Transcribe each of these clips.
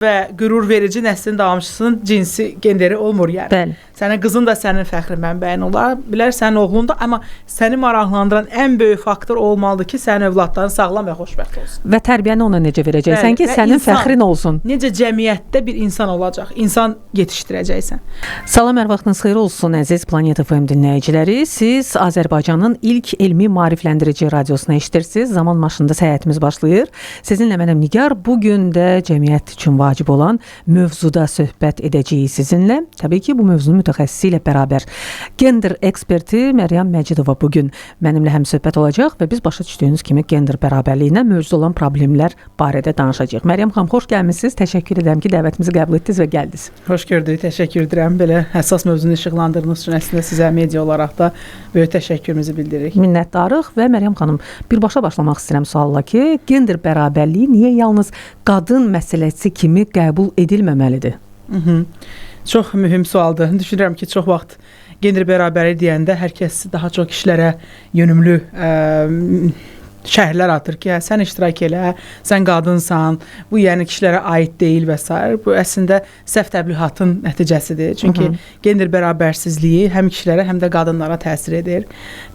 Və qürur verici nəslin davamçısının cinsi, genderi olmur yəni. Bəli. Sənin qızın da sənin fəxri mənbəyin olar, bilər sənin oğlun da, amma səni maraqlandıran ən böyük faktor olmalıdır ki, sənin övladların sağlam və xoşbəxt olsun. Və tərbiyəni ona necə verəcəksən Bəli, ki, və sənin insan, fəxrin olsun. Necə cəmiyyətdə bir insan olacaq, insan yetişdirəcəksən. Salam, hər vaxtınız xeyir olsun əziz Planet FM dinləyiciləri. Siz Azərbaycanın ilk elmi maarifləndirici radiosunu eşidirsiniz. Zaman maşınında səyahətimiz başlayır. Sizinlə mənəm Nigar. Bu gün də cəmiyyət üçün vacib olan mövzuda söhbət edəcəyik sizinlə. Təbii ki, bu mövzunun mütəxəssisi ilə bərabər. Gender eksperti Məryəm Məcidova bu gün mənimlə həmsöhbət olacaq və biz başa düşdüyünüz kimi gender bərabərliyinə mövcud olan problemlər barədə danışacağıq. Məryəm xanım, xoş gəlmisiniz. Təşəkkür edirəm ki, dəvətimizi qəbul etdiniz və gəldiniz. Xoş gördük, təşəkkür edirəm. Belə həssas mövzunu işıqlandırdığınız üçün əslində sizə media olaraq da böyük təşəkkürümüzü bildiririk. Minnətdarıq və Məryəm xanım, birbaşa başlamaq istəyirəm sualla ki, gender bərabərliyi niyə yalnız qadın məsələsi kimi qəbul edilməməlidir? Çox mühüm sualdır. Düşünürəm ki, çox vaxt gender bərabərliyi deyəndə hər kəs daha çox kişilərə yönümlü şərhlər atır ki, hə, sən iştirak elə, sən qadınsan, bu yəni kişilərə aid deyil və s. Bu əslində səhv təbliğatın nəticəsidir. Çünki gender bərabərsizliyi həm kişilərə, həm də qadınlara təsir edir.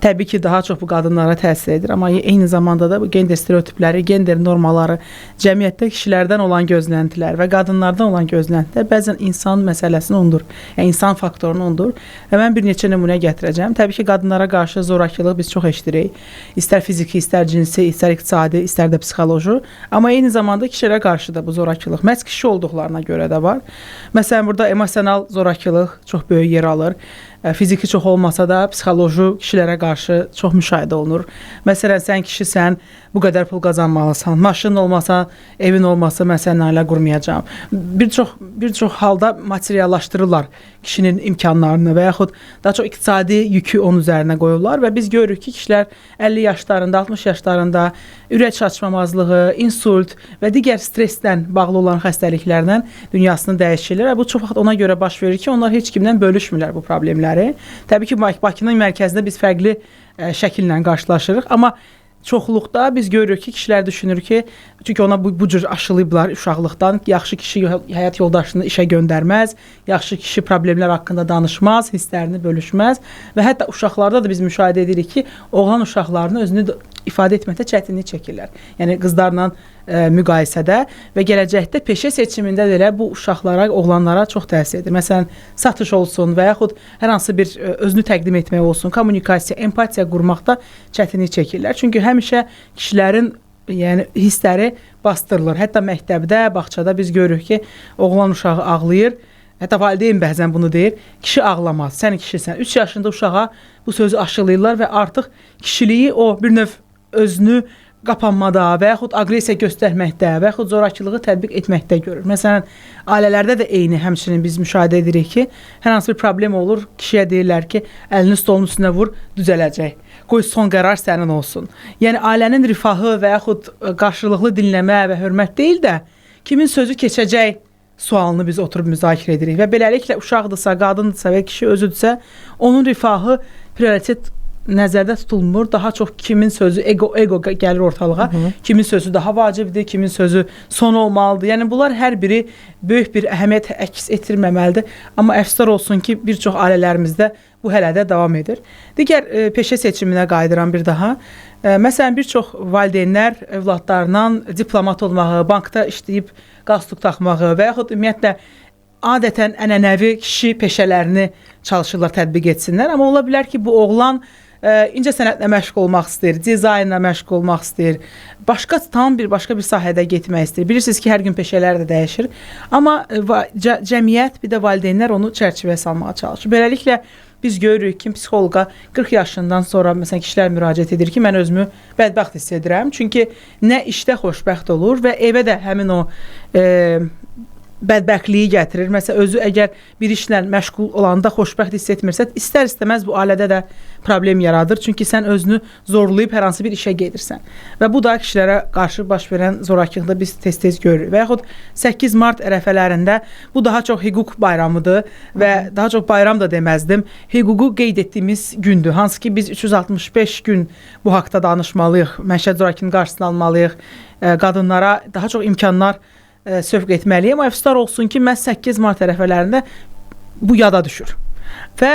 Təbii ki, daha çox bu qadınlara təsir edir, amma eyni zamanda da bu gender stereotipləri, gender normaları, cəmiyyətdə kişilərdən olan gözləntilər və qadınlardan olan gözləntilər bəzən insan məsələsini unudur. Yəni insan faktorunu unudur. Və mən bir neçə nümunə gətirəcəm. Təbii ki, qadınlara qarşı zorakılıq biz çox eşidirik. İstər fiziki, istər cinsi, istər iqtisadi, istər də psixoloji. Amma eyni zamanda kişilərə qarşı da bu zorakılıq məhz kişi olduqlarına görə də var. Məsələn, burada emosional zorakılıq çox böyük yer alır. Fiziki çox olmasa da psixoloji kişilərə qarşı çox müşahidə olunur. Məsələn, sən kişisən, bu qədər pul qazanmalısan, maşının olmasa, evin olmasa mən səninlə ailə qurmayacağam. Bir çox halda materiallaşdırırlar kişinin imkanlarını və yaxud daha çox iqtisadi yükü onun üzərinə qoyurlar və biz görürük ki, kişilər 50 yaşlarında, 60 yaşlarında ürək çatışmamazlığı, insult və digər stresslə bağlı olan xəstəliklərlə dünyasını dəyişirlər və bu çox vaxt ona görə baş verir ki, onlar heç kimdən bölüşmürlər bu problemləri. Təbii ki, Bakının mərkəzində biz fərqli şəkillə qarşılaşırıq, amma çoxluqda biz görürük ki, kişilər düşünür ki, çünki ona bu cür aşılayıblar uşaqlıqdan, yaxşı kişi həyat yoldaşını işə göndərməz, yaxşı kişi problemlər haqqında danışmaz, hisslərini bölüşməz və hətta uşaqlarda da biz müşahidə edirik ki, oğlan uşaqlarını özünü ifadə etməkdə çətinlik çəkirlər. Yəni qızlarla müqayisədə və gələcəkdə peşə seçimində də elə bu uşaqlara, oğlanlara çox təsir edir. Məsələn, satış olsun və yaxud hər hansı bir özünü təqdim etmək olsun, kommunikasiya, empatiya qurmaqda çətinlik çəkirlər. Çünki həmişə kişilərin yəni hissləri bastırılır. Hətta məktəbdə, bağçada biz görürük ki, oğlan uşağı ağlayır. Hətta valideyn bəzən bunu deyir. Kişi ağlamaz, sən kişisən. 3 yaşında uşağa bu sözü aşılayırlar və artıq kişiliyi o bir növ özünü qapanmada və yaxud aqressiya göstərməkdə və yaxud zorakılığı tətbiq etməkdə görür. Məsələn, ailələrdə də eyni həmçinin biz müşahidə edirik ki, hər hansı bir problem olur, kişiyə deyirlər ki, əlini stolun üstünə vur, düzələcək. Qoy son qərar sənin olsun. Yəni ailənin rifahı və yaxud qarşılıqlı dinləmə və hörmət deyil də, kimin sözü keçəcək sualını biz oturub müzakirə edirik və beləliklə uşaqdırsa, qadındırsa və kişi özüdürsə, onun rifahı prioritet nəzərdə tutulmur. Daha çox kimin sözü, ego gəlir ortalığa. Kimin sözü daha vacibdir, kimin sözü son olmalıdır. Yəni bunlar hər biri böyük bir əhəmiyyət əks etdirməməlidir. Amma əfsuslar olsun ki, bir çox ailələrimizdə bu hələ də davam edir. Digər peşə seçiminə qayıdıram bir daha. Məsələn, bir çox valideynlər övladlarından diplomat olmağı, bankda işləyib qalstuk taxmağı və yaxud ümumiyyətlə adətən ənənəvi kişi peşələrini çalışırlar tətbiq etsinlər. Amma ola bilər ki, bu oğlan incə sənətlə məşğul olmaq istəyir, dizaynla məşğul olmaq istəyir, başqa bir sahədə getmək istəyir. Bilirsiniz ki, hər gün peşələr də dəyişir. Amma cəmiyyət, bir də valideynlər onu çərçivəyə salmağa çalışır. Beləliklə biz görürük ki, psixoloqa 40 yaşından sonra məsələn kişilər müraciət edir ki, mən özümü bədbəxt hiss edirəm. Çünki nə işdə xoşbəxt olur və evə də həmin o bədbəxtliyi gətirir. Məsələn, özü əgər bir işlə məşğul olanda xoşbəxt hiss etmirsə, istər-istəməz bu ailədə də problem yaradır. Çünki sən özünü zorlayıb hər hansı bir işə gedirsən. Və bu da kişilərə qarşı baş verən zorakılıqda biz tez-tez görürük. Və yaxud 8 mart ərəfələrində bu daha çox hüquq bayramıdır və daha çox bayram da deməzdim. Hüququ qeyd etdiyimiz gündür. Hansı ki biz 365 gün bu haqda danışmalıyıq. Məişət zorakılığının qarşısını almalıyıq. Qadınlara daha çox imkanlar sövq etməliyəm. Əfsuslar olsun ki, məhz 8 mart ərəfələrində bu yada düşür. Və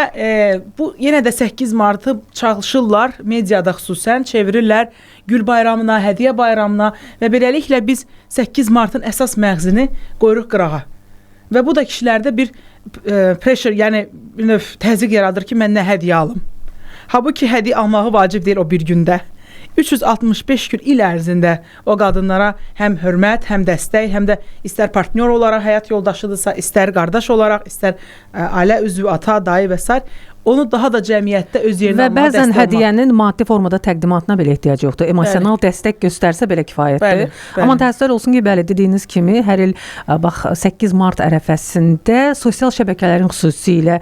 bu yenə də 8 Martı çalışırlar, mediada xüsusən çevirirlər gül bayramına, hədiyyə bayramına və beləliklə biz 8 Martın əsas məğzini qoyuruq qırağa. Və bu da kişilərdə bir pressure, yəni bir növ təzyiq yaradır ki, mən nə hədiyyə alım. Halbuki hədiyyə almağı vacib deyil o bir gündə. 365 gün il ərzində o qadınlara həm hörmət, həm dəstək, həm də istər partnyor olaraq, həyat yoldaşıdırsa, istər qardaş olaraq, istər ailə üzvü, ata, dayı və sair, onu daha da cəmiyyətdə öz yerinə və bəzən hədiyyənin maddi formada təqdimatına belə ehtiyac yoxdur. Emosional dəstək göstərsə belə kifayətdir. Bəli, bəli. Amma təəssüflər olsun ki, bəli, dediyiniz kimi hər il bax 8 mart ərəfəsində sosial şəbəkələrin xüsusilə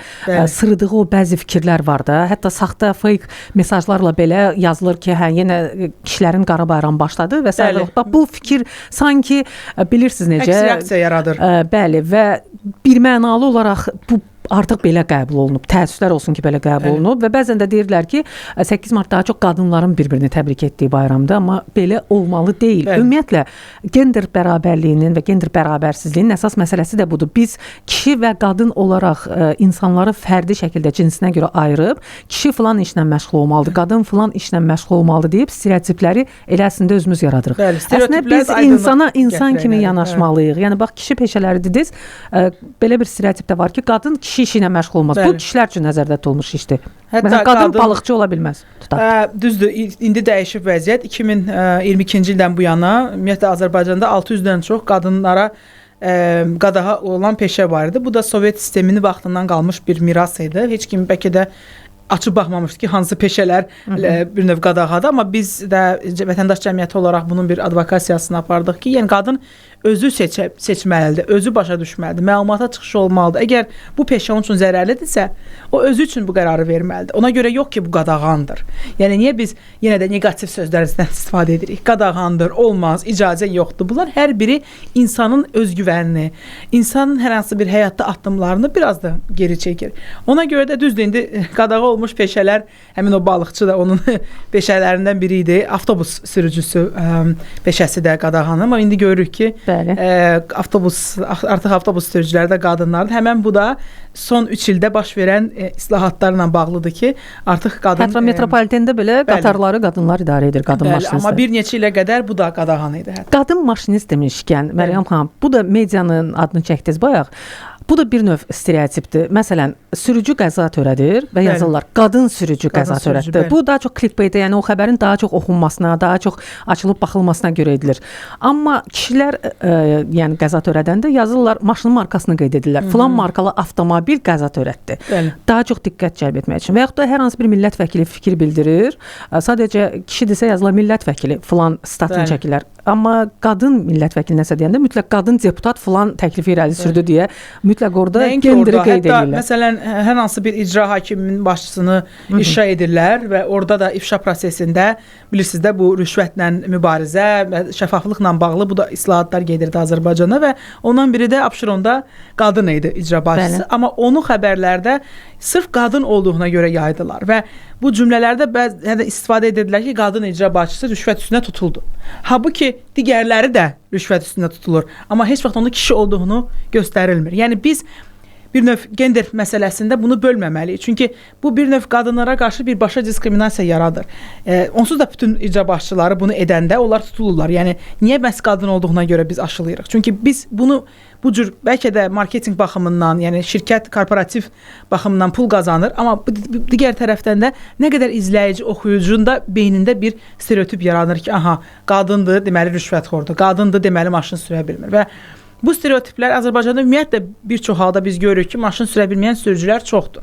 sırıdığı o bəzi fikirlər var da. Hətta saxta fake mesajlarla belə yazılır ki, hə yenə kişilərin qara bayramı başladı və sair. Bax bu fikir sanki bilirsiniz necə əks reaksiya yaradır. Bəli və bir mənalı olaraq bu artıq belə qəbul olunub. Təəssüflər olsun ki, belə qəbul olunub və bəzən də deyirlər ki, 8 mart daha çox qadınların bir-birini təbrik etdiyi bayramdır, amma belə olmalı deyil. Bəli. Ümumiyyətlə gender bərabərliyinin və gender bərabərsizliyinin əsas məsələsi də budur. Biz kişi və qadın olaraq insanları fərdi şəkildə cinsinə görə ayırıb, kişi filan işlə məşğul olmalıdır, qadın filan işlə məşğul olmalıdır deyib stereotipləri elə əslində özümüz yaradırıq. Bəli, əslində biz insana insan kimi yanaşmalıyıq. Yəni bax kişi peşələri dediniz, belə bir stereotip də var ki, qadın kişi işi ilə məşğul olmaz. Bəli. Bu kişilər üçün nəzərdə tutulmuş işdir. Hətta məsələn, qadın balıqçı ola bilməz. Düzdür, indi dəyişib vəziyyət. 2022-ci ildən bu yana ümumiyyətlə Azərbaycanda 600-dən çox qadınlara qadağa olan peşə var idi. Bu da Sovet sisteminin vaxtından qalmış bir miras idi. Heç kim bəlkə də açıb baxmamışdı ki, hansı peşələr bir növ qadağadır, amma biz də vətəndaş cəmiyyəti olaraq bunun bir advokasiyasını apardıq ki, yəni qadın özü seçməlidir, özü başa düşməlidir, məlumata çıxışı olmalıdır. Əgər bu peşə onun üçün zərərlidirsə, o özü üçün bu qərarı verməlidir. Ona görə yox ki, bu qadağandır. Yəni niyə biz yenə də neqativ sözlərdən istifadə edirik? Qadağandır, olmaz, icazə yoxdur. Bunlar hər biri insanın özgüvənini, insanın hər hansı bir həyatda addımlarını biraz da geri çəkir. Ona görə də düzdür, indi qadağa olmuş peşələr, həmin o balıqçı da onun peşələrindən biri idi. Avtobus sürücüsü peşəsi də qadağanı, amma indi görürük ki, avtobus, artıq avtobus sürücüləri də qadınlardır. Həmən bu da son 3 ildə baş verən islahatlarla bağlıdır ki, artıq qadın... Hətta metropolitində belə qatarları qadınlar idarə edir, qadın maşinistlər. Amma bir neçə ilə qədər bu da qadağan idi. Hətta. Qadın maşinist demişkən, Məryəm xanım, bu da medianın adını çəkdiniz bayaq. Bu da bir növ stereotipdir. Məsələn, sürücü qəza törədir və yazırlar, qadın sürücü qəza törətdi. Bu daha çox clickbait-ə, yəni o xəbərin daha çox oxunmasına, daha çox açılıb baxılmasına görə edilir. Amma kişilər, yəni qəza törədəndə yazırlar, maşının markasını qeyd edirlər. Filan markalı avtomobil qəza törətdi. Bəli. Daha çox diqqət cəlb etmək üçün. Və yaxud da hər hansı bir millət vəkili fikir bildirir. Sadəcə kişidirsə yazılar millət vəkili filan statını çəkirlər. Amma qadın millət vəkili nəsə deyəndə mütləq qadın deputat filan təklifi irəli sürdü deyə mütləq orada genderi qeyd edirlər. Məsələn, hər hansı bir icra hakiminin başçısını ifşa edirlər və orada da ifşa prosesində bilirsiniz də bu rüşvətlə mübarizə və şəffaflıqla bağlı bu da islahatlar gedirdi Azərbaycanda və ondan biri də Abşeronda qadın idi icra başçısı. Bəli. Amma onu xəbərlərdə sırf qadın olduğuna görə yaydılar və bu cümlələrdə bəzi istifadə edirdilər ki, qadın icra başçısı rüşvət üstünə tutuldu. Halbuki digərləri də rüşvət üstündə tutulur, amma heç vaxt onun kişi olduğunu göstərilmir. Yəni biz bir növ gender məsələsində bunu bölməməliyik. Çünki bu bir növ qadınlara qarşı birbaşa diskriminasiya yaradır. Onsuz da bütün icra başçıları bunu edəndə onlar tutulurlar. Yəni niyə məhz qadın olduğuna görə biz aşılayırıq? Çünki biz bunu bu cür bəlkə də marketinq baxımından, yəni şirkət korporativ baxımından pul qazanır, amma bu digər tərəfdən də nə qədər izləyici, oxuyucunun da beynində bir stereotip yaranır ki, aha, qadındır, deməli rüşvətxordur, qadındır, deməli maşın sürə bilmir və bu stereotiplər Azərbaycanda ümumiyyətlə bir çox halda biz görürük ki, maşın sürə bilməyən sürücülər çoxdur.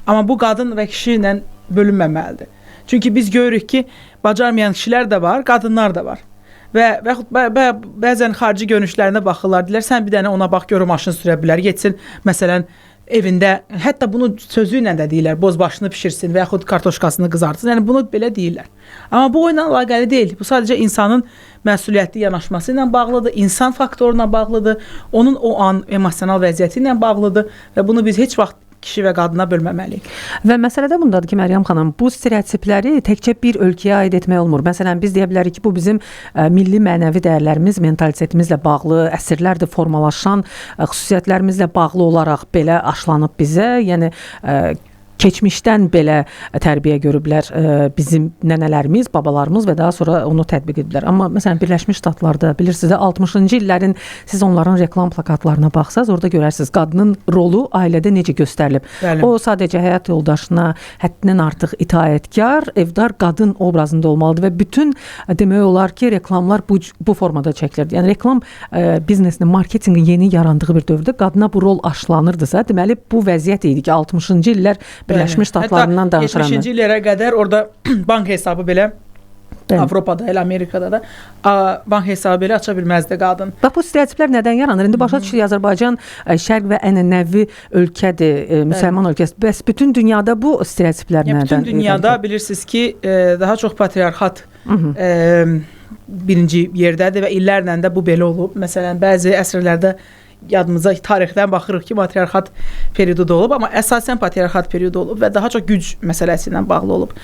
Amma bu qadın və kişi ilə bölünməməlidir. Çünki biz görürük ki, bacarmayan kişilər də var, qadınlar da var. Və yaxud bəzən xarici görünüşlərinə baxırlar, deyirlər, sən bir dənə ona bax, gör o maşın sürə bilər, getsin, məsələn, evində, hətta bunu sözü ilə də deyirlər, bozbaşını pişirsin və yaxud kartoşkasını qızartsın. Yəni bunu belə deyirlər. Amma bu oyunla əlaqəli deyil. Bu sadəcə insanın məsuliyyətli yanaşması ilə bağlıdır, insan faktoruna bağlıdır, onun o an emosional vəziyyəti ilə bağlıdır və bunu biz heç vaxt kişi və qadına bölməməliyik. Və məsələ də bundadır ki, Məryəm xanım, bu stereotipləri təkcə bir ölkəyə aid etmək olmur. Məsələn, biz deyə bilərik ki, bu bizim milli mənəvi dəyərlərimiz, mentalitetimizlə bağlı, əsrlərdir formalaşan xüsusiyyətlərimizlə bağlı olaraq belə aşılanıb bizə. Yəni keçmişdən belə tərbiyə görüblər bizim nənələrimiz, babalarımız və daha sonra onu tətbiq ediblər. Amma məsələn Birləşmiş Ştatlarda bilirsiniz də 60-cı illərin siz onların reklam plakatlarına baxsaz, orada görərsiniz qadının rolu ailədə necə göstərilib. Bəli. O sadəcə həyat yoldaşına həddindən artıq itaətkar, evdar qadın obrazında olmalıdır və bütün demək olar ki, reklamlar bu formada çəkilirdi. Yəni reklam biznesinin, marketinqin yeni yarandığı bir dövrdə qadına bu rol aşılanırdısa, deməli bu vəziyyət idi ki, 60-cı illər Birləşmiş Ştatlarından danışıram. 70-ci illərə qədər orada bank hesabı belə Bəli. Avropada, elə Amerikada da bank hesabı belə aça bilməzdi qadın. Bax bu stereotiplər nədən yaranır? İndi başa düşürük Azərbaycan şərq və ənənəvi ölkədir, müsəlman ölkəsi. Bəs bütün dünyada bu stereotiplər Yəni, nədən? bütün dünyada bilirsiniz ki, daha çox patriarxat birinci yerdədir və illərlə də bu belə olub. Məsələn, bəzi əsrlərdə yadımıza tarixdən baxırıq ki, matriarxat periodu da olub, amma əsasən patriarxat periodu olub və daha çox güc məsələsi ilə bağlı olub.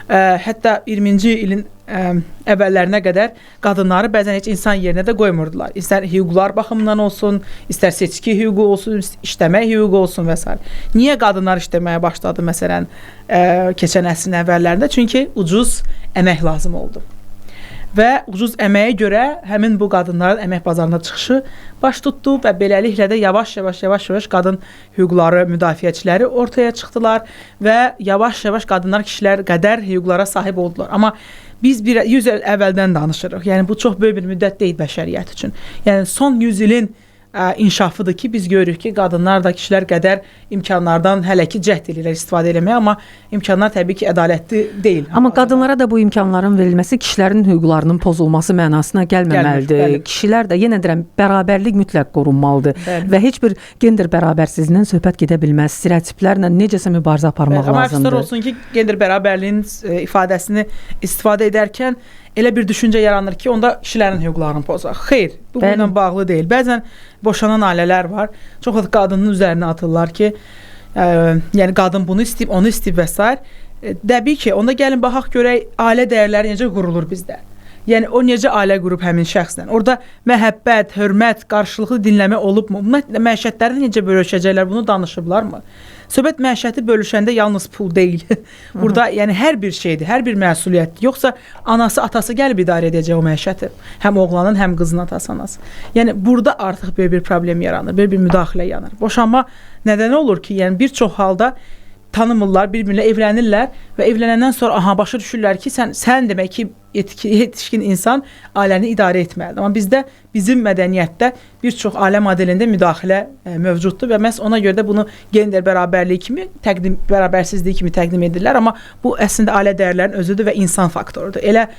Hətta 20-ci ilin əvvəllərinə qədər qadınları bəzən heç insan yerinə də qoymurdular. İstər hüquqlar baxımından olsun, istər seçki hüququ olsun, işləmək hüququ olsun və s. Niyə qadınlar işləməyə başladı məsələn keçən əsrin əvvəllərində? Çünki ucuz əmək lazım oldu. Və ucuz əməyə görə həmin bu qadınların əmək bazarına çıxışı baş tutdu və beləliklə də yavaş-yavaş qadın hüquqları müdafiəçiləri ortaya çıxdılar və yavaş-yavaş qadınlar kişilər qədər hüquqlara sahib oldular. Amma biz 100 il əvvəldən danışırıq. Yəni bu çox böyük bir müddət deyil bəşəriyyət üçün. Yəni son 100 ilin inşafıdır ki, biz görürük ki, qadınlar da kişilər qədər imkanlardan hələ ki cəhd edirlər istifadə eləməyə, amma imkanlar təbii ki, ədalətli deyil. Amma qadınlara da bu imkanların verilməsi kişilərin hüquqlarının pozulması mənasına gəlməməlidir. Gəlmir, kişilər də yenə deyirəm, bərabərlik mütləq qorunmalıdır. Bəli. Və heç bir gender bərabərsizliyindən söhbət gedə bilməz. Stereotiplərlə necəsə mübarizə aparmaq Bəli, amma lazımdır. Amma əfsuslar olsun ki, gender bərabərliyinin ifadəsini istifadə edərkən elə bir düşüncə yaranır ki, onda kişilərin hüquqlarını pozaq. Xeyr, bu bununla bağlı deyil. Bəzən boşanan ailələr var. Çox vaxt qadının üzərinə atırlar ki, yəni qadın bunu istəyib, onu istəyib və s. Təbii ki, onda gəlin baxaq görək ailə dəyərləri necə qurulur bizdə. Yəni o necə ailə qurub həmin şəxslə. Orada məhəbbət, hörmət, qarşılıqlı dinləmə olubmu? Ümumiyyətlə məişətləri necə bölüşəcəklər, bunu danışıblarmı? Söhbət məişəti bölüşəndə yalnız pul deyil. Burada yəni hər bir şeydir, hər bir məsuliyyətdir. Yoxsa anası, atası gəlib idarə edəcək o məişəti. Həm oğlanın, həm qızın atası, anası. Yəni burada artıq böyük bir problem yaranır, böyük bir müdaxilə yaranır. Boşanma nədən olur ki? Yəni bir çox halda tanımırlar, bir-birinə evlənirlər və evlənəndən sonra aha başa düşürlər ki, sən demək ki, yetişkin insan ailəni idarə etməlidir. Amma bizdə, bizim mədəniyyətdə bir çox ailə modelində müdaxilə mövcuddur və məhz ona görə də bunu gender bərabərliyi kimi təqdim, bərabərsizliyi kimi təqdim edirlər, amma bu əslində ailə dəyərlərinin özüdür və insan faktorudur. Elə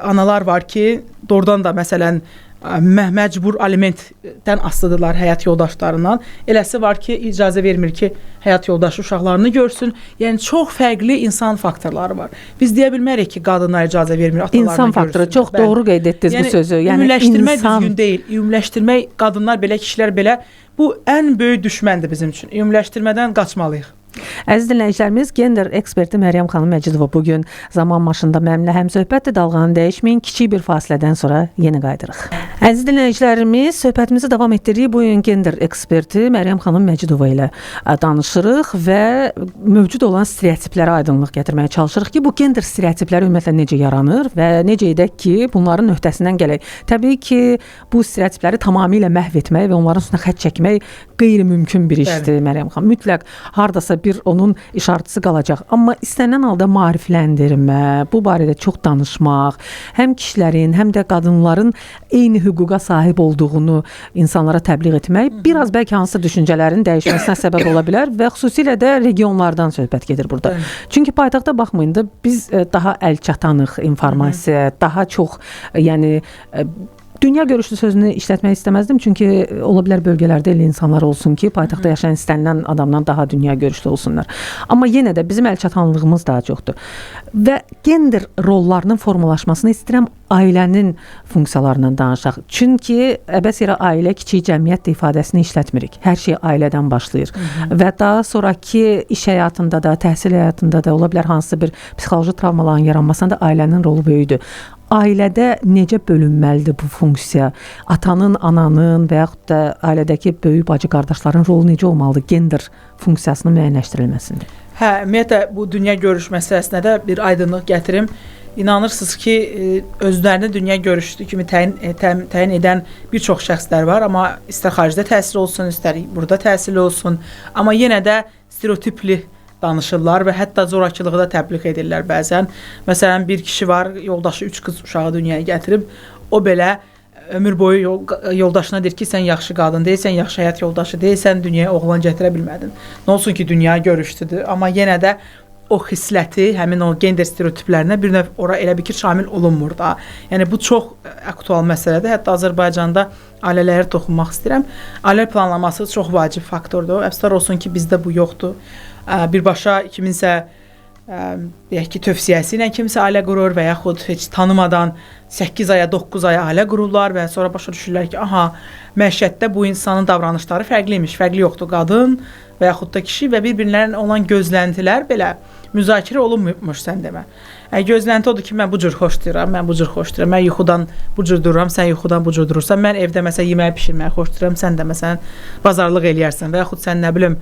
analar var ki, doğrudan da məsələn məcbur alimentdən asılıdırlar həyat yoldaşlarından. Eləsi var ki, icazə vermir ki, həyat yoldaşı uşaqlarını görsün. Yəni çox fərqli insan faktorları var. Biz deyə bilmərik ki, qadınlar icazə vermir, atalarını İnsan faktoru, görsün. Çox Bəli. Doğru qeyd etdiniz yəni, bu sözü. Yəni ümumiləşdirmək insan... düzgün deyil. Ümumiləşdirmək, qadınlar belə, kişilər belə, bu ən böyük düşməndir bizim üçün. Ümumiləşdirmədən qaçmalıyıq. Əziz dinləyicilərimiz, gender eksperti Məryəm xanım Məcidova bugün Zaman Maşında mənimlə həmsöhbətdir. Dalğanı dəyişməyin, kiçik bir fasilədən sonra yenə qayıdırıq. Əziz dinləyicilərimiz, söhbətimizi davam etdiririk. Bu gün gender eksperti Məryəm xanım Məcidova ilə danışırıq və mövcud olan stereotiplərə aydınlıq gətirməyə çalışırıq ki, bu gender stereotipləri ümumiyyətlə necə yaranır və necə edək ki, bunların öhdəsindən gələk. Təbii ki, bu stereotipləri tamamilə məhv etmək və onların üstünə xətt çəkmək qeyri-mümkün bir işdir, Məryəm xanım. Mütləq hardasa bir onun işartısı qalacaq. Amma istənilən halda maarifləndirmə, bu barədə çox danışmaq, həm kişilərin, həm də qadınların eyni hüquqa sahib olduğunu insanlara təbliğ etmək biraz bəlkə hansısa düşüncələrin dəyişməsinə səbəb ola bilər və xüsusilə də regionlardan söhbət gedir burada. Çünki paytaxta baxmayın da biz daha əlçatanıq informasiya, daha çox yəni Dünya görüşlü sözünü işlətmək istəməzdim, çünki ola bilər bölgələrdə elə insanlar olsun ki, paytaxtda yaşayan istənilən adamdan daha dünya görüşlü olsunlar. Amma yenə də bizim əlçatanlığımız daha çoxdur. Və gender rollarının formalaşmasını istəyirəm ailənin funksiyalarından danışaq. Çünki əbəs yerə ailə kiçik cəmiyyət ifadəsini işlətmirik. Hər şey ailədən başlayır. Hı -hı. Və daha sonrakı iş həyatında da, təhsil həyatında da ola bilər hansısa bir psixoloji travmaların yaranmasında ailənin rolu böyükdür. Ailədə necə bölünməlidir bu funksiya? Atanın, ananın və yaxud da ailədəki böyük bacı qardaşların rolu necə olmalıdır gender funksiyasının müəyyənləşdirilməsində? Hə, ümumiyyətlə bu dünya görüş məsələsinə də bir aydınlıq gətirim. İnanırsınız ki, özlərini dünya görüşlü kimi təyin edən bir çox şəxslər var, amma istər xaricdə təhsil olsun, istər burada təhsil olsun, amma yenə də stereotipli danışırlar və hətta zorakılığı da təbliğ edirlər bəzən. Məsələn, bir kişi var, yoldaşı 3 qız uşağı dünyaya gətirib, o belə ömür boyu yoldaşına deyir ki, sən yaxşı qadın deyilsən, yaxşı həyat yoldaşı deyilsən, dünyaya oğlan gətirə bilmədin. Nə olsun ki, dünya görüşdüdür, amma yenə də o xisləti, həmin o gender stereotiplərinə bir növ ora elə bir ki, şamil olunmur da. Yəni bu çox aktual məsələdir. Hətta Azərbaycanda ailələrə toxunmaq istəyirəm. Ailə planlaması çox vacib faktordur. Əfsuslar olsun ki, bizdə bu yoxdur. Birbaşa kiminsə deyək ki, tövsiyəsi ilə kimsə ailə qurur və yaxud heç tanımadan 8 aya, 9 aya ailə qururlar və sonra başa düşürlər ki, aha, məişətdə bu insanın davranışları fərqli imiş, fərqli yoxdur qadın və yaxud da kişi və bir-birlərinə olan gözləntilər belə müzakirə olunmurmuş sən demə. Gözlənti odur ki, mən bu cür xoşlayıram, mən bu cür xoşlayıram, mən yuxudan bu cür dururam, sən yuxudan bu cür durursan, mən evdə məsələn yeməyi bişirməyi xoşlayıram, sən də məsələn bazarlıq eləyərsən və yaxud sən nə bilim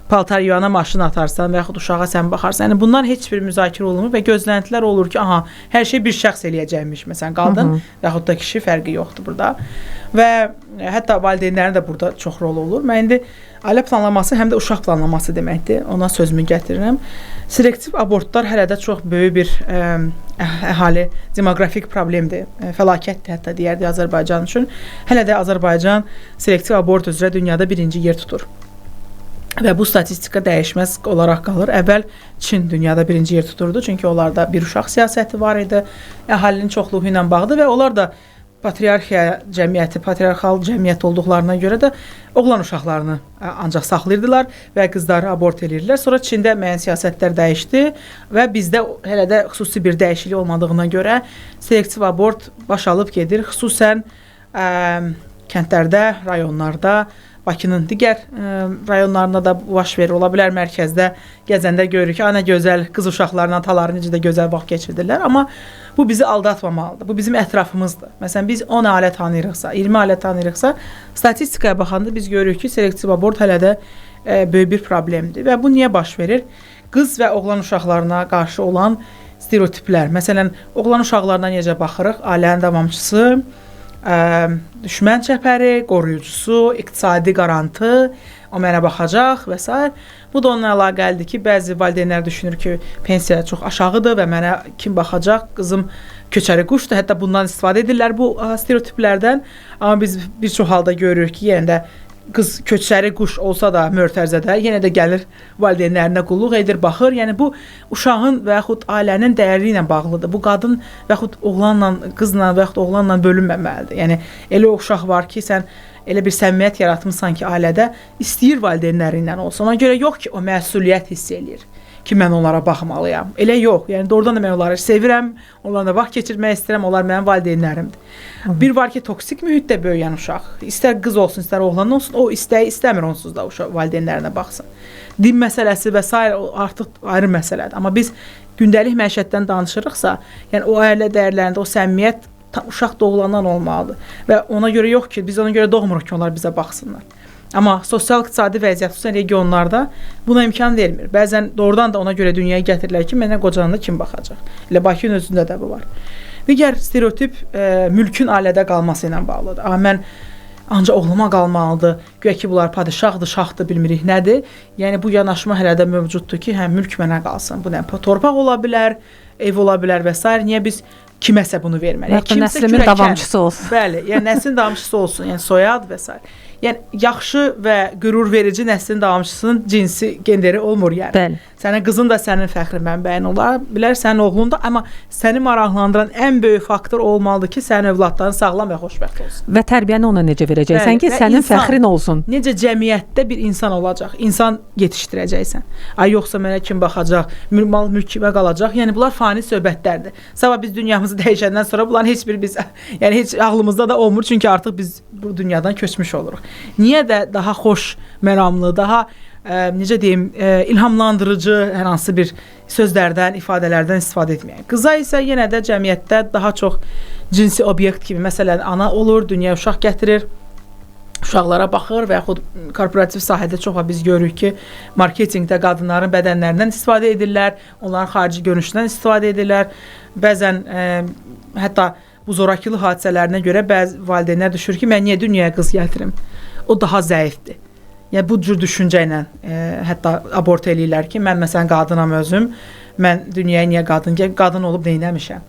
paltar yuyana maşın atarsan və yaxud uşağa sən baxarsan. Yəni bunlar heç bir müzakirə olunmur və gözləntilər olur ki, aha, hər şey bir şəxs eləyəcəkmiş. Məsələn, qadın və yaxud da kişi fərqi yoxdur burada. Və hətta valideynlərin də burada çox rolu olur. Mən indi ailə planlaması həm də uşaq planlaması deməkdir. Ona sözümü gətirirəm. Selektiv abortlar hələ də çox böyük bir əhali demoqrafik problemdir. Fəlakətdir hətta deyərdik Azərbaycan üçün. Hələ də Azərbaycan selektiv abort üzrə dünyada birinci yer tutur. Və bu statistika dəyişməz olaraq qalır. Əvvəl Çin dünyada birinci yer tuturdu, çünki onlarda bir uşaq siyasəti var idi, əhalinin çoxluğu ilə bağlı və onlar da patriarxiya cəmiyyəti, patriarxal cəmiyyət olduqlarına görə də oğlan uşaqlarını ancaq saxlayırdılar və qızları abort edirdilər. Sonra Çində müəyyən siyasətlər dəyişdi və bizdə hələ də xüsusi bir dəyişiklik olmadığına görə selektiv abort baş alıb gedir. Xüsusən kəndlərdə, rayonlarda, Bakının digər rayonlarında da baş verir. Ola bilər mərkəzdə gəzəndə görürük ki, ana gözəl qız uşaqlarının ataları necə də gözəl vaxt keçirdirlər. Amma bu bizi aldatmamalıdır. Bu bizim ətrafımızdır. Məsələn, biz 10 ailə tanıyırıqsa, 20 ailə tanıyırıqsa, statistikaya baxanda biz görürük ki, selektiv abort hələ də böyük bir problemdir. Və bu niyə baş verir? Qız və oğlan uşaqlarına qarşı olan stereotiplər. Məsələn, oğlan uşaqlarına necə baxırıq? Ailənin davamçısı, düşmən çəpəri, qoruyucusu, iqtisadi qarantı, o mənə baxacaq və s. Bu da onunla əlaqəlidir ki, bəzi valideynlər düşünür ki, pensiya çox aşağıdır və mənə kim baxacaq, qızım köçəri quşdur. Hətta bundan istifadə edirlər bu stereotiplərdən. Amma biz bir çox halda görürük ki, yenə də qız köçəri quş olsa da mötərizədə yenə də gəlir valideynlərinə qulluq edir, baxır. Yəni bu uşağın və yaxud ailənin dəyərli ilə bağlıdır. Bu qadın və yaxud oğlanla, qızla və yaxud oğlanla bölünməməlidir. Yəni elə o uşaq var ki, sən elə bir səmimiyyət yaratmısan ki, ailədə istəyir valideynləri ilə olsun. Ona görə yox ki, o məsuliyyət hiss eləyir ki, mən onlara baxmalıyam. Elə yox. Yəni doğrudan da mən onları sevirəm, onlarla vaxt keçirmək istəyirəm, onlar mənim valideynlərimdir. Bir var ki, toksik mühitdə böyüyən uşaq, istər qız olsun, istər oğlan olsun, o istəyi istəmir onsuz da uşaq valideynlərinə baxsın. Din məsələsi və sair artıq ayrı məsələdir. Amma biz gündəlik məişətdən danışırıqsa, yəni o ailə dəyərlərində o səmimiyyət uşaq doğulandan olmalıdır. Və ona görə yox ki, biz ona görə doğmuruq ki, onlar bizə baxsınlar. Amma sosial-iqtisadi vəziyyət, xüsusən regionlarda buna imkan vermir. Bəzən doğrudan da ona görə dünyaya gətirirlər ki, mənə qocananda kim baxacaq? Elə Bakının özündə də bu var. Digər stereotip mülkün ailədə qalması ilə bağlıdır. Amma mən ancaq oğluma qalmalıdır, güya ki, bunlar padişahdır, şahdır, bilmirik nədir. Yəni bu yanaşma hələ də mövcuddur ki, hə, mülk mənə qalsın. Bu nə torpaq ola bilər, ev ola bilər və s. Niyə biz kiməsə bunu verməliyik? Kimsə nəslimin davamçısı olsun. Bəli, yəni nəslin davamçısı olsun, yəni soyad və s. Yəni yaxşı və qürur verici nəslin davamçısının cinsi, genderi olmur yəni. Bəli. Sənin qızın da sənin fəxri mənbəyin ola bilər, sənin oğlun da, amma səni maraqlandıran ən böyük faktor olmalıdır ki, sənin övladların sağlam və xoşbəxt olsun. Və tərbiyəni ona necə verəcəksən Bəli, ki, və sənin insan, fəxrin olsun. Necə cəmiyyətdə bir insan olacaq, insan yetişdirəcəksən. Ay yoxsa mənə kim baxacaq, mal mülk kimə qalacaq? Yəni bunlar fani söhbətlərdir. Sabah biz dünyamızı dəyişəndən sonra bunların heç biri biz, yəni heç ağlımızda da olmur, çünki artıq biz bu dünyadan köçmüş oluruq. Niyə də daha xoş, məramlı, daha necə deyim, ilhamlandırıcı hər hansı bir sözlərdən, ifadələrdən istifadə etməyək. Qıza isə yenə də cəmiyyətdə daha çox cinsi obyekt kimi, məsələn, ana olur, dünyaya uşaq gətirir, uşaqlara baxır və yaxud korporativ sahədə çox vaxt biz görürük ki, marketinqdə qadınların bədənlərindən istifadə edirlər, onların xarici görünüşündən istifadə edirlər. Bəzən hətta bu zorakılıq hadisələrinə görə bəzi valideynlər düşür ki, mən niyə dünyaya qız gətirim? O daha zəifdir. Yəni bu cür düşüncə ilə hətta abort eləyirlər ki, mən məsələn qadınam özüm, mən dünyaya niyə qadın olub neynəmişəm?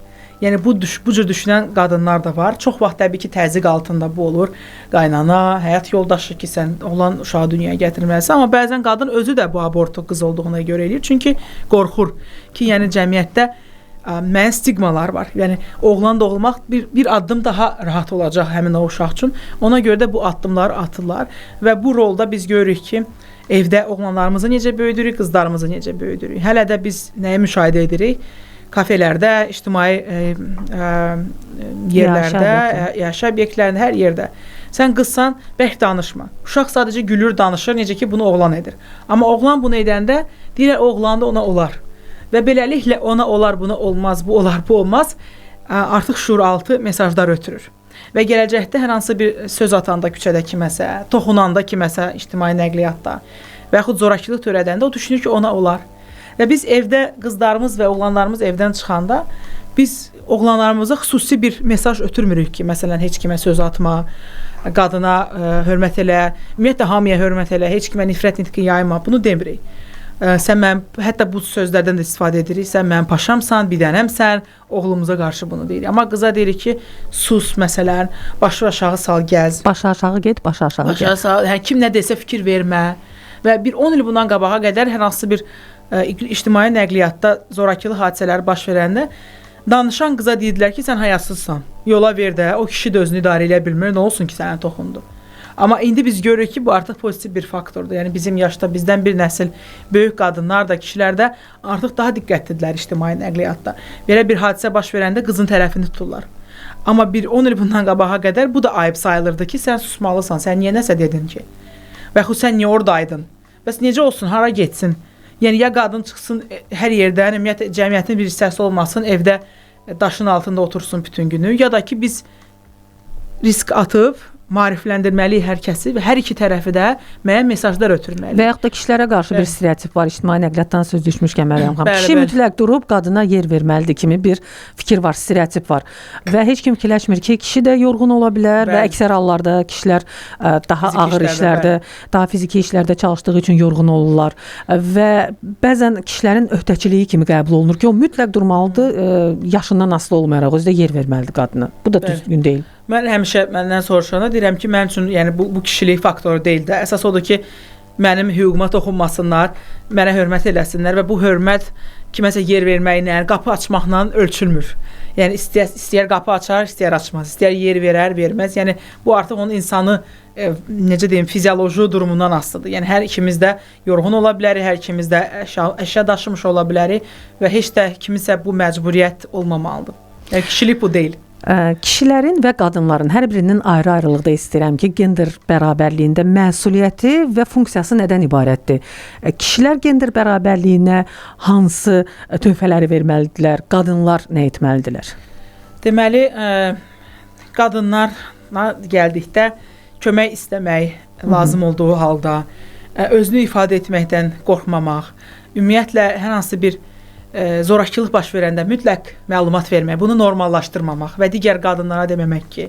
Yəni bu cür düşünən qadınlar da var. Çox vaxt təbii ki, təzyiq altında bu olur. Qaynana, həyat yoldaşı ki, sən oğlan uşağı dünyaya gətirməlisən, amma bəzən qadın özü də bu abortu qız olduğuna görə eləyir. Çünki qorxur ki, yəni cəmiyyətdə müəyyən stigmalar var. Yəni oğlan doğulmaq bir addım daha rahat olacaq həmin o uşaq üçün. Ona görə də bu addımları atırlar və bu rolda biz görürük ki, evdə oğlanlarımızı necə böyüdürük, qızlarımızı necə böyüdürük. Hələ də biz nəyi müşahidə edirik? Kafelərdə, ictimai yerlərdə, yaşayış obyektlərində, hər yerdə. Sən qızsan, bərk danışma. Uşaq sadəcə gülür, danışır, necə ki bunu oğlan edir. Amma oğlan bunu edəndə deyirlər, oğlan da ona olar. Və beləliklə ona olar, buna olmaz, bu olar, bu olmaz, artıq şuuraltı mesajlar ötürür. Və gələcəkdə hər hansı bir söz atanda küçədə kiməsə, toxunanda kiməsə ictimai nəqliyyatda və yaxud zorakılıq törədəndə o düşünür ki, ona olar. Və biz evdə qızlarımız və oğlanlarımız evdən çıxanda biz oğlanlarımıza xüsusi bir mesaj ötürmürük ki, məsələn, heç kimə söz atma, qadına hörmət elə, ümumiyyətlə hamıya hörmət elə, heç kimə nifrət nitqi yayma, bunu demirik. Sən mənim, hətta bu sözlərdən də istifadə edirik, sən mənim paşamsan, bir dənəmsən, oğlumuza qarşı bunu deyirik. Amma qıza deyirik ki, sus məsələn, başı aşağı sal, gəz. Başı aşağı get, başı aşağı get. Sal, yəni, kim nə desə fikir vermə. Və bir 10 il bundan qabağa qədər hər hansı bir ictimai nəqliyyatda zorakılıq hadisələri baş verəndə danışan qıza deyirdilər ki, sən hayasızsan, yola ver də, o kişi də özünü idarə eləyə bilmir, nə olsun ki, sənə toxundu. Amma indi biz görürük ki, bu artıq pozitiv bir faktordur. Yəni bizim yaşda bizdən bir nəsil böyük qadınlar da, kişilər də artıq daha diqqətlidirlər ictimai nəqliyyatda. Belə bir hadisə baş verəndə qızın tərəfini tuturlar. Amma bir 10 il bundan qabağa qədər bu da ayıb sayılırdı ki, sən susmalısan, sən niyə nəsə dedin ki? Və yaxud sən niyə oradaydın? Bəs necə olsun, hara getsin? Yəni ya qadın çıxsın hər yerdən, ümumiyyətlə cəmiyyətin bir hissəsi olmasın, evdə daşın altında otursun bütün günü, ya da ki biz risk atıb maarifləndirməliyik hər kəsi və hər iki tərəfi də müəyyən mesajlar ötürməliyik. Və yaxud da kişilərə qarşı bir stereotip var. İctimai nəqliyyatdan söz düşmüşkən Məryəm xanım. Kişi mütləq durub qadına yer verməlidir kimi bir fikir var, stereotip var. Və heç kim fikirləşmir ki, kişi də yorğun ola bilər və əksər hallarda kişilər daha fiziki ağır işlərdə, daha fiziki işlərdə çalışdığı üçün yorğun olurlar. Və bəzən kişilərin öhdəçiliyi kimi qəbul olunur ki, o mütləq durmalıdır, yaşından asılı olmayaraq özü də yer verməlidir qadına. Bu da düzgün deyil. Mən həmişə məndən soruşanda deyirəm ki, mənim üçün yəni bu kişilik faktoru deyil də. Əsas odur ki, mənim hüququma toxunmasınlar, mənə hörmət eləsinlər və bu hörmət kiməsə yer verməklə, qapı açmaqla ölçülmür. Yəni istəyər qapı açar, istəyər açmaz, istəyər yer verər, verməz. Yəni bu artıq onun insanı necə deyim, fizioloji durumundan asılıdır. Yəni hər ikimiz də yorğun ola bilərik, hər ikimiz də əşya daşımış ola bilərik və heç də kimisə bu məcburiyyət olmamalıdır. Yəni kişilik bu deyil. Kişilərin və qadınların hər birinin ayrı-ayrılıqda istəyirəm ki, gender bərabərliyində məsuliyyəti və funksiyası nədən ibarətdir? Kişilər gender bərabərliyinə hansı töhfələri verməlidirlər? Qadınlar nə etməlidirlər? Deməli, qadınlarla gəldikdə kömək istəmək lazım olduğu halda, özünü ifadə etməkdən qorxmamaq, ümumiyyətlə hər hansı bir zorakılıq baş verəndə mütləq məlumat vermək, bunu normallaşdırmamaq və digər qadınlara deməmək ki,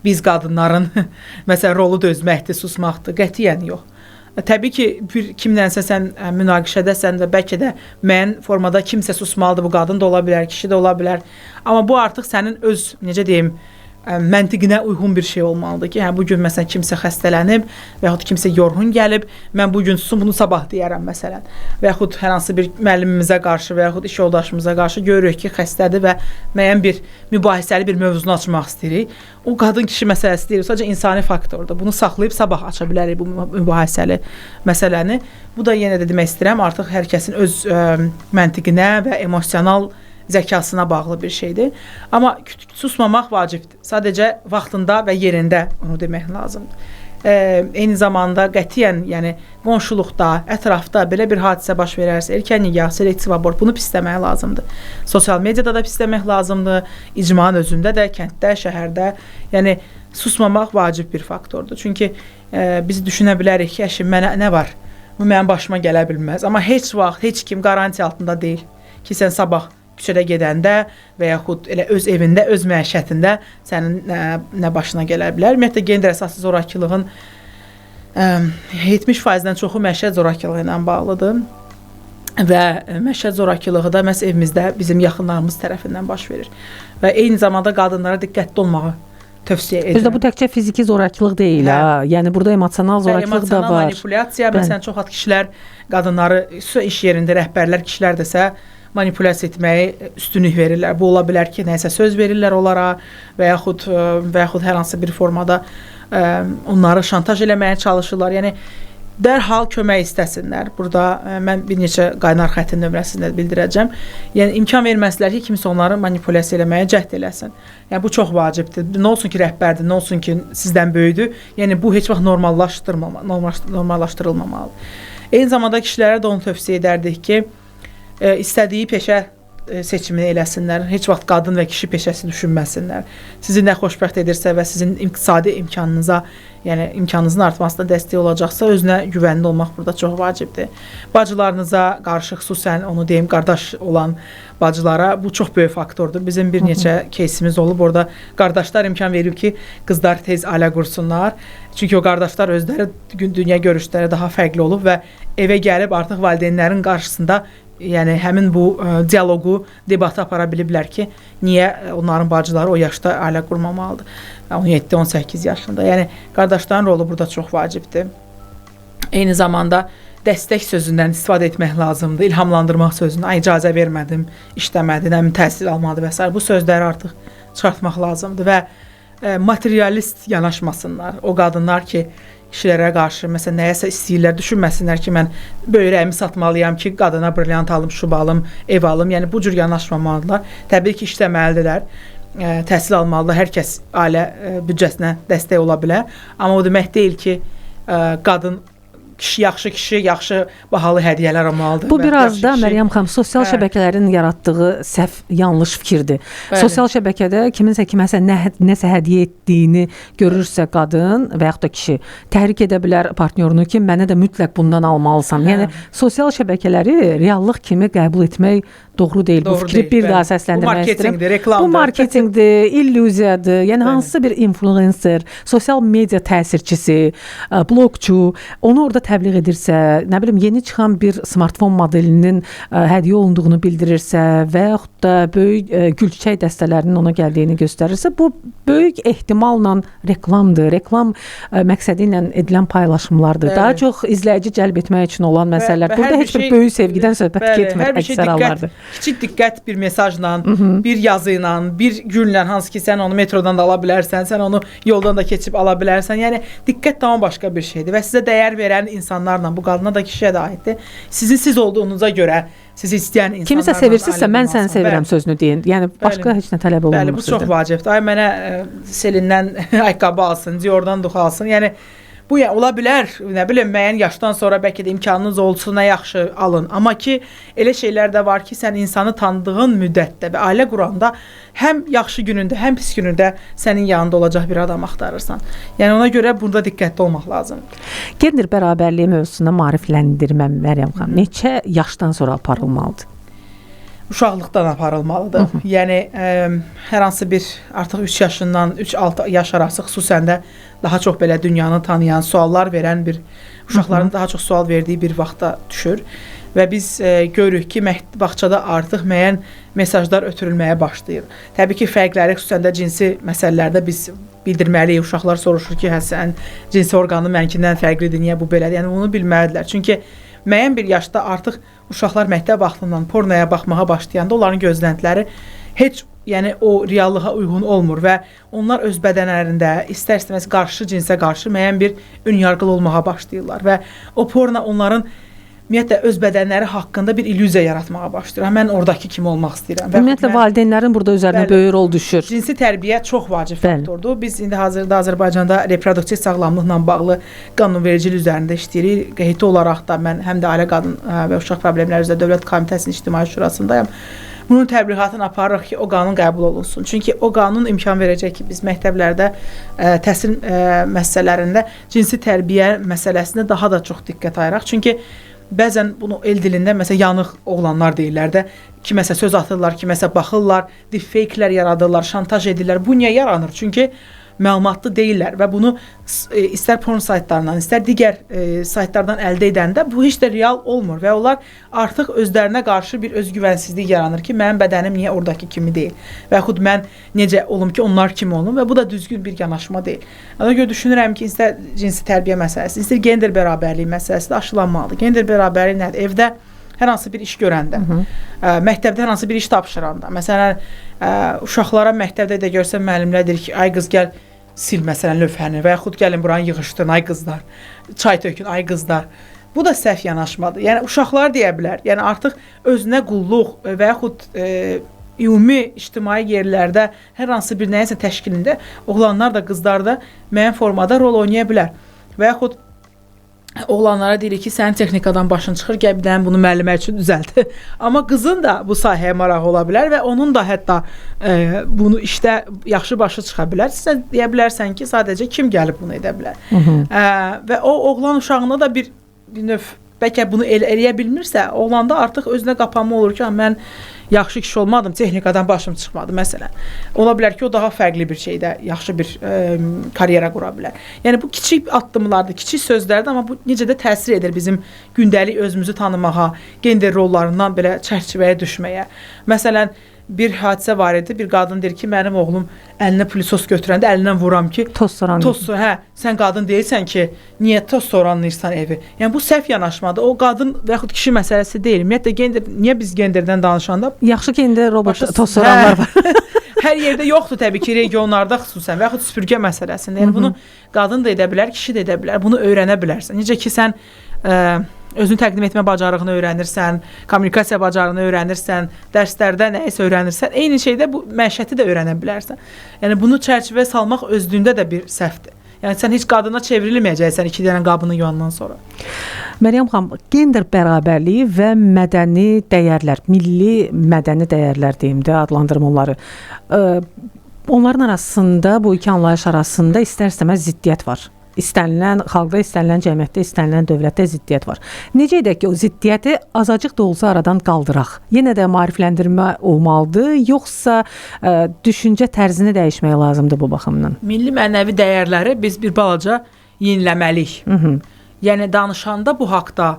biz qadınların məsələn rolu dözməkdir, susmaqdır, qətiyyən yox. Təbii ki, bir kimlənsə sən münaqişədəsən və bəlkə də müəyyən formada kimsə susmalıdır, bu qadın da ola bilər, kişi də ola bilər. Amma bu artıq sənin öz, necə deyim, məntiqinə uyğun bir şey olmalıdır ki, hə bu gün məsələn kimsə xəstələnib və yaxud kimsə yorğun gəlib, mən bu gün susum, bunu sabah deyərəm məsələn. Və yaxud hər hansı bir müəllimimizə qarşı və yaxud iş yoldaşımıza qarşı görürük ki, xəstədir və müəyyən bir mübahisəli bir mövzunu açmaq istəyirik. O qadın kişi məsələsi deyil, sadəcə insani faktordur. Bunu saxlayıb sabah aça bilərik bu mübahisəli məsələni. Bu da yenə də demək istəyirəm, artıq hər kəsin öz məntiqinə və emosional zəkasına bağlı bir şeydir. Amma susmamaq vacibdir. Sadəcə vaxtında və yerində onu demək lazımdır. Eyni zamanda qətiyyən, yəni qonşuluqda, ətrafda belə bir hadisə baş verərsə, erkən nigah, selektiv abort, bunu pisləmək lazımdır. Sosial mediada da pisləmək lazımdır, icmanın özündə də, kənddə, şəhərdə. Yəni susmamaq vacib bir faktordur. Çünki biz düşünə bilərik ki, əşi mənə nə var? Bu mənim başıma gələ bilməz. Amma heç vaxt heç kim qarantiya altında deyil ki, sən sabah küçədə gedəndə və yaxud elə öz evində, öz məişətində sənin nə başına gələ bilər. Ümumiyyətlə gender əsaslı zorakılığın 70%-dən çoxu məişət zorakılığı ilə bağlıdır və məişət zorakılığı da məhz evimizdə bizim yaxınlarımız tərəfindən baş verir. Və eyni zamanda qadınlara diqqətli olmağı tövsiyə edirəm. Özdə bu təkcə fiziki zorakılıq deyil, Hə. ha. Yəni burada emosional zorakılıq da emosional var. manipulyasiya, Bəli. məsələn, çox vaxt kişilər qadınları, xüsusən iş yerində rəhbərlər, kişilər desə manipulyasiya etməyi üstünlük verirlər. Bu ola bilər ki, nəyisə söz verirlər onlara və yaxud hər hansı bir formada onları şantaj eləməyə çalışırlar. Yəni dərhal kömək istəsinlər. Burada mən bir neçə qaynar xətin nömrəsini də bildirəcəm. Yəni imkan verməslər ki, kimsə onları manipulyasiya eləməyə cəhd eləsin. Yəni bu çox vacibdir. Nə olsun ki, rəhbərdir, nə olsun ki, sizdən böyükdür. Yəni bu heç vaxt normallaşdırılmamalıdır. Eyni zamanda kişilərə də onu tövsiyə edərdik ki, istədiyi peşə seçimini eləsinlər. Heç vaxt qadın və kişi peşəsi düşünməsinlər. Sizi nə xoşbəxt edirsə və sizin iqtisadi imkanınıza, yəni imkanınızın artmasına dəstək olacaqsa, özünə güvənli olmaq burada çox vacibdir. Bacılarınıza qarşı xüsusən onu deyim, qardaş olan bacılara bu çox böyük faktordur. Bizim bir neçə keysimiz olub, orada qardaşlar imkan verib ki, qızlar tez ailə qursunlar. Çünki o qardaşlar özləri dünya görüşləri daha fərqli olub və evə gəlib artıq valideynlərin qarşısında yəni həmin bu dialoqu, debatı apara biliblər ki, niyə onların bacıları o yaşda ailə qurmamalıdır. 17-18 yaşında. Yəni qardaşların rolu burada çox vacibdir. Eyni zamanda dəstək sözündən istifadə etmək lazımdır. İlhamlandırmaq sözünü, ay icazə vermədim, işləmədi, nə bilim təhsil almadı və s. Bu sözləri artıq çıxartmaq lazımdır və materialist yanaşmasınlar. O qadınlar ki, kişilərə qarşı məsələn nəyəsə istəyirlər, düşünməsinlər ki, mən böyrəyimi satmalıyam ki, qadına brilliant alım, şub alım, ev alım. Yəni bu cür yanaşmamalıdırlar. Təbii ki, işləməlidirlər, təhsil almalıdır. Hər kəs ailə büdcəsinə dəstək ola bilər. Amma o demək deyil ki, qadın kişi, yaxşı kişi, yaxşı bahalı hədiyyələr almalıdır. Bu biraz da Məryəm xanım sosial şəbəkələrin yaratdığı səhv, yanlış fikirdir. Bəli. Sosial şəbəkədə kiminsə kiməsə nəsə hədiyyə etdiyini görürsə qadın və yaxud da kişi təhrik edə bilər partnyorunu ki, mənə də mütləq bundan almalısan. Hə. Yəni sosial şəbəkələri reallıq kimi qəbul etmək doğru deyil. Doğru bu fikri deyil, bir bəli. daha səsləndirmək Bu istəyirəm. marketinqdir, reklamdır. Bu marketinqdir, illüziyadır. Yəni Bəli. hansısa bir influencer, sosial media təsirçisi, bloqçu onu orada təbliğ edirsə, nə bilim yeni çıxan bir smartfon modelinin hədiyyə olunduğunu bildirirsə və yaxud da böyük gülçiçək dəstələrinin ona gəldiyini göstərirsə, bu böyük ehtimalla reklamdır. Reklam məqsədi ilə edilən paylaşımlardır. Bəli. Daha çox izləyici cəlb etmək üçün olan məsələlər. Və Burada hər bir heç bir şey- böyük sevgidən söhbət Bəli, getmir hər bir şey əksər diqqət, hallarda. kiçik diqqət bir mesajla, bir yazı ilə, bir güllə, hansı ki sən onu metrodan da ala bilərsən, sən onu yoldan da keçib ala bilərsən. Yəni diqqət tamam başqa bir şeydir və sizə dəyər verən insanlarla, bu qadına da kişiyə də aiddir. Sizin siz olduğunuza görə sizi istəyən insanlarla Kimisə sevirsinizsə, ailə mən səni qurmalısan. sevirəm Bəli. sözünü deyin. Yəni başqa heç nə tələb olunmur Bəli, bu çox sizdən. vacibdir. Ay mənə Selindən ayaqqabı alsın, Diordan dux alsın. Yəni bu ya ola bilər, nə bilim, müəyyən yaşdan sonra bəlkə də imkanınız olsun, nə yaxşı alın. Amma ki elə şeylər də var ki, sən insanı tanıdığın müddətdə və ailə quranda həm yaxşı günündə, həm pis günündə sənin yanında olacaq bir adam axtarırsan. Yəni ona görə burada diqqətli olmaq lazımdır. Gender bərabərliyi mövzusunda maarifləndirmə Məryəm xanım neçə yaşdan sonra aparılmalıdır? Uşaqlıqdan aparılmalıdır. Yəni hər hansı bir artıq 3 yaşından 3-6 yaş arası xüsusən də daha çox belə dünyanı tanıyan, suallar verən bir uşaqların daha çox sual verdiyi bir vaxta düşür. Və biz görürük ki, bağçada artıq müəyyən mesajlar ötürülməyə başlayır. Təbii ki, fərqləri, xüsusən də cinsi məsələlərdə biz bildirməliyik. Uşaqlar soruşur ki, hə sən cinsi orqanı mənkindən fərqlidir, niyə bu belədir? Yəni bunu bilməlidirlər. Çünki müəyyən bir yaşda artıq uşaqlar məktəb vaxtından pornoya baxmağa başlayanda onların gözləntiləri heç, yəni o reallığa uyğun olmur və onlar öz bədənlərində istər-istəməz qarşı cinsə qarşı müəyyən bir ön yarğılı olmağa başlayırlar və o porno onların ümumiyyətlə öz bədənləri haqqında bir illüziya yaratmağa başlayır. Mən oradakı kimi olmaq istəyirəm. Ümumiyyətlə valideynlərin burada üzərinə böyük rol düşür. Cinsi tərbiyə çox vacib faktordur. Biz indi hazırda Azərbaycanda reproduktiv sağlamlıqla bağlı qanunvericilik üzərində işləyirik. Qeydi olaraq da mən həm də Ailə, Qadın və Uşaq Problemləri üzrə Dövlət Komitəsinin İctimai Şurasındayam. Bunun təbliğatını aparırıq ki, o qanun qəbul olunsun. Çünki o qanun imkan verəcək ki, biz məktəblərdə, təhsil məsələlərində cinsi tərbiyə məsələsinə daha da çox diqqət ayıraq. Çünki bəzən bunu el dilində məsələn yanıq oğlanlar deyirlər də, kiməsə söz atırlar, kiməsə baxırlar, deepfake-lər yaradırlar, şantaj edirlər. Bu niyə yaranır? Çünki məlumatlı deyillər və bunu istər porn saytlarından, istər digər saytlardan əldə edəndə bu heç də real olmur və onlar artıq özlərinə qarşı bir özgüvənsizlik yaranır ki, mənim bədənim niyə oradakı kimi deyil və yaxud mən necə olum ki, onlar kimi olum və bu da düzgün bir yanaşma deyil. Ona görə düşünürəm ki, istər cinsi tərbiyə məsələsi, istər gender bərabərliyi məsələsi də aşılanmalıdır. Gender bərabərliyi nədir? Evdə hər hansı bir iş görəndə, məktəbdə hər hansı bir iş tapşıranda, məsələn, uşaqlara məktəbdə də görsən müəllimlər deyir ki, ay qız gəl sil məsələn lövhəni və yaxud gəlin buranı yığışdırın, ay qızlar, çay tökün, ay qızlar. Bu da səhv yanaşmadır. Yəni uşaqlar deyə bilər. Yəni artıq özünə qulluq və yaxud ümumi ictimai yerlərdə hər hansı bir nəyəsə təşkilində oğlanlar da qızlar da müəyyən formada rol oynaya bilər. Və yaxud oğlanlara deyirik ki, sənin texnikadan başın çıxır, gəl bir dənə bunu müəllimə üçün düzəlt. Amma qızın da bu sahəyə marağı ola bilər və onun da hətta bunu işdə yaxşı başı çıxa bilər. Sən deyə bilərsən ki, sadəcə kim gəlib bunu edə bilər. Və o oğlan uşağında da bir növ bəlkə bunu eləyə bilmirsə, oğlanda artıq özünə qapanma olur ki, mən yaxşı kişi olmadım, texnikadan başım çıxmadı məsələn. Ola bilər ki, o daha fərqli bir şeydə yaxşı bir karyera qura bilər. Yəni bu kiçik addımlardır, kiçik sözlərdir, amma bu necə də təsir edir bizim gündəlik özümüzü tanımağa, gender rollarından belə çərçivəyə düşməyə. Məsələn, bir hadisə var idi. Bir qadın deyir ki, mənim oğlum əlinə pülisos götürəndə əlindən vuram ki, toz soran. Toz, hə, sən qadın deyilsən ki, niyə toz soranlayırsan evi? Yəni bu səhv yanaşmadır. O qadın və yaxud kişi məsələsi deyil. Ümumiyyətlə gender, niyə biz genderdən danışanda yaxşı ki indi robot toz soranlar var. Hər yerdə yoxdur təbii ki, regionlarda xüsusən və yaxud süpürgə məsələsində. Yəni bunu qadın da edə bilər, kişi də edə bilər. Bunu öyrənə bilərsən. Necə ki sən özünü təqdim etmə bacarığını öyrənirsən, kommunikasiya bacarığını öyrənirsən, dərslərdə nəyisə öyrənirsən, eyni şeydə bu məişəti də öyrənə bilərsən. Yəni bunu çərçivəyə salmaq özlüyündə də bir səhvdir. Yəni sən heç qadına çevrilməyəcəksən 2 dənə qabını yuvandan sonra. Məryəm xanım, gender bərabərliyi və mədəni dəyərlər, milli mədəni dəyərlər deyim də, adlandırım onları. Onların arasında, bu iki anlayış arasında istər-istəməz ziddiyyət var. İstənilən xalqda, istənilən cəmiyyətdə, istənilən dövlətdə ziddiyyət var. Necə edək ki, o ziddiyyəti azacıq da olsa aradan qaldıraq? Yenə də maarifləndirmə olmalıdır, yoxsa düşüncə tərzini dəyişmək lazımdır bu baxımdan? Milli mənəvi dəyərləri biz bir balaca yeniləməliyik. Yəni danışanda bu haqda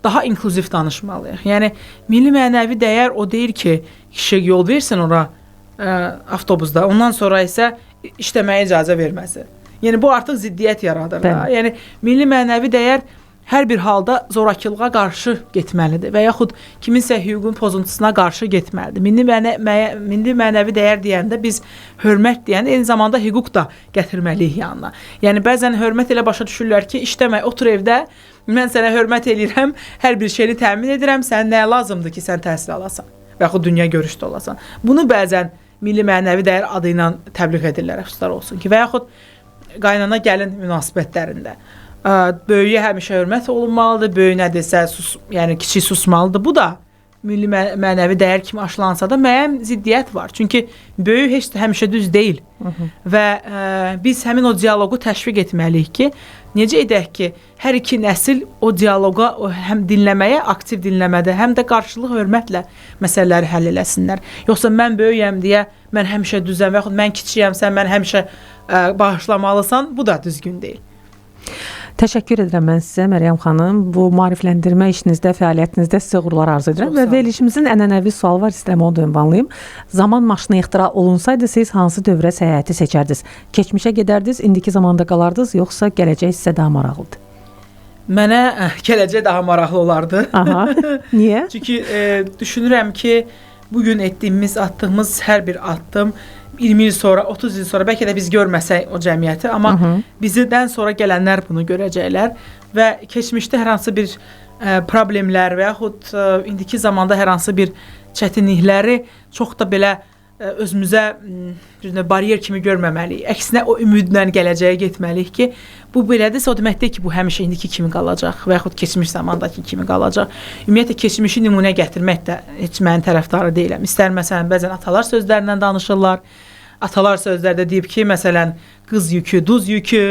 daha inklüziv danışmalıyıq. Yəni milli mənəvi dəyər o deyir ki, kişi yol versin ora avtobusda, ondan sonra isə işləməyə icazə verməsi. Yəni bu artıq ziddiyyət yaradır da. Yəni milli mənəvi dəyər hər bir halda zorakılığa qarşı getməlidir və yaxud kiminsə hüququn pozuntusuna qarşı getməlidir. Milli mənəvi dəyər deyəndə biz hörmət deyəndə eyni zamanda hüquq da gətirməliyik yanına. Yəni bəzən hörmət elə başa düşürlər ki, işləmə, otur evdə, mən sənə hörmət eləyirəm, hər bir şeyini təmin edirəm, sənə nə lazımdır ki, sən təhsil alasan və yaxud dünya görüşdə olasan. Bunu bəzən milli mənəvi dəyər adı ilə təbliğ edirlər, əfsuslar olsun ki, və yaxud qaynana gəlin münasibətlərində böyüyə həmişə hörmət olunmalıdır, böyük nə desə sus, yəni kiçik susmalıdır. Bu da milli mənəvi dəyər kimi aşılansa da müəyyən ziddiyyət var. Çünki böyük heç də həmişə düz deyil. Və biz həmin o dialoqu təşviq etməliyik ki, necə edək ki, hər iki nəsil o dialoqa həm dinləməyə, aktiv dinləmədə, həm də qarşılıq hörmətlə məsələləri həll eləsinlər. Yoxsa mən böyüyəm deyə mən həmişə düzəm və yaxud mən kiçiyəm, sən mən həmişə bağışlamalısan, bu da düzgün deyil. Təşəkkür edirəm mən sizə Məryəm xanım. Bu maarifləndirmə işinizdə, fəaliyyətinizdə sizə uğurlar arzu edirəm və verilişimizin ənənəvi sualı var, istəyirəm onu da ünvanlayım. Zaman maşını ixtira olunsaydı siz hansı dövrə səyahəti seçərdiniz? Keçmişə gedərdiniz, indiki zamanda qalardınız, yoxsa gələcək sizə daha maraqlıdır? Mənə gələcək daha maraqlı olardı. Aha. Niyə? Çünki düşünürəm ki, bu gün etdiyimiz, atdığımız hər bir addım 20 il sonra, 30 il sonra bəlkə də biz görməsək o cəmiyyəti, amma bizdən sonra gələnlər bunu görəcəklər və keçmişdə hər hansı bir problemlər və yaxud indiki zamanda hər hansı bir çətinlikləri çox da belə özümüzə bir bariyer kimi görməməliyik. Əksinə o ümidlə gələcəyə getməliyik ki, bu belədirsə o demək deyil ki, bu həmişə indiki kimi qalacaq və yaxud keçmiş zamandakı kimi qalacaq. Ümumiyyətlə keçmişi nümunə gətirmək də heç mənim tərəfdarı deyiləm. İstər məsələn bəzən atalar sözlərindən danışırlar. Atalar sözlərdə deyib ki, məsələn, qız yükü, duz yükü,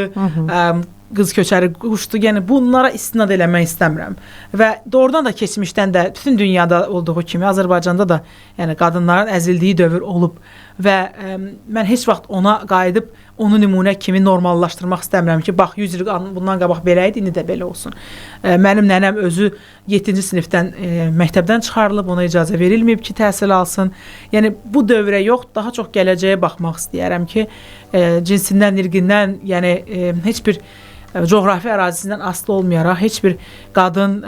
qız köçəri quşdur. Yəni bunlara istinad eləmək istəmirəm. Və doğrudan da keçmişdən də bütün dünyada olduğu kimi Azərbaycanda da yəni qadınların əzildiyi dövr olub və mən heç vaxt ona qayıdıb onu nümunə kimi normallaşdırmaq istəmirəm ki, bax 100 il bundan qabaq belə idi, indi də belə olsun. Mənim nənəm özü 7-ci sinifdən məktəbdən çıxarılıb, ona icazə verilməyib ki, təhsil alsın. Yəni bu dövrə yox, daha çox gələcəyə baxmaq istəyərəm ki, cinsindən, irqindən, yəni heç bir coğrafi ərazisindən asılı olmayaraq heç bir qadın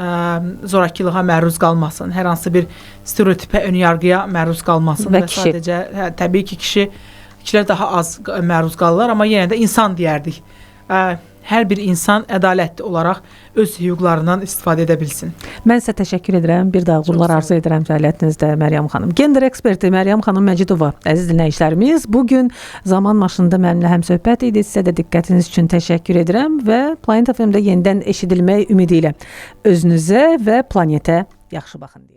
zorakılığa məruz qalmasın, hər hansı bir stereotipə, önyarğıya məruz qalmasın və kişi. Sadəcə təbii ki, kişilər daha az məruz qalırlar, amma yenə də insan deyərdik. Hər bir insan ədalətli olaraq öz hüquqlarından istifadə edə bilsin. Mən sizə təşəkkür edirəm. Bir daha uğurlar arzu edirəm fəaliyyətinizdə Məryəm xanım. Gender eksperti Məryəm xanım Məcidova, əziz dinləyicilərimiz, bu gün Zaman maşınında mənimlə həmsöhbət idi. Sizə də diqqətiniz üçün təşəkkür edirəm və Planet FM-də yenidən eşidilmək ümidi ilə özünüzə və planetə yaxşı baxın deyirəm.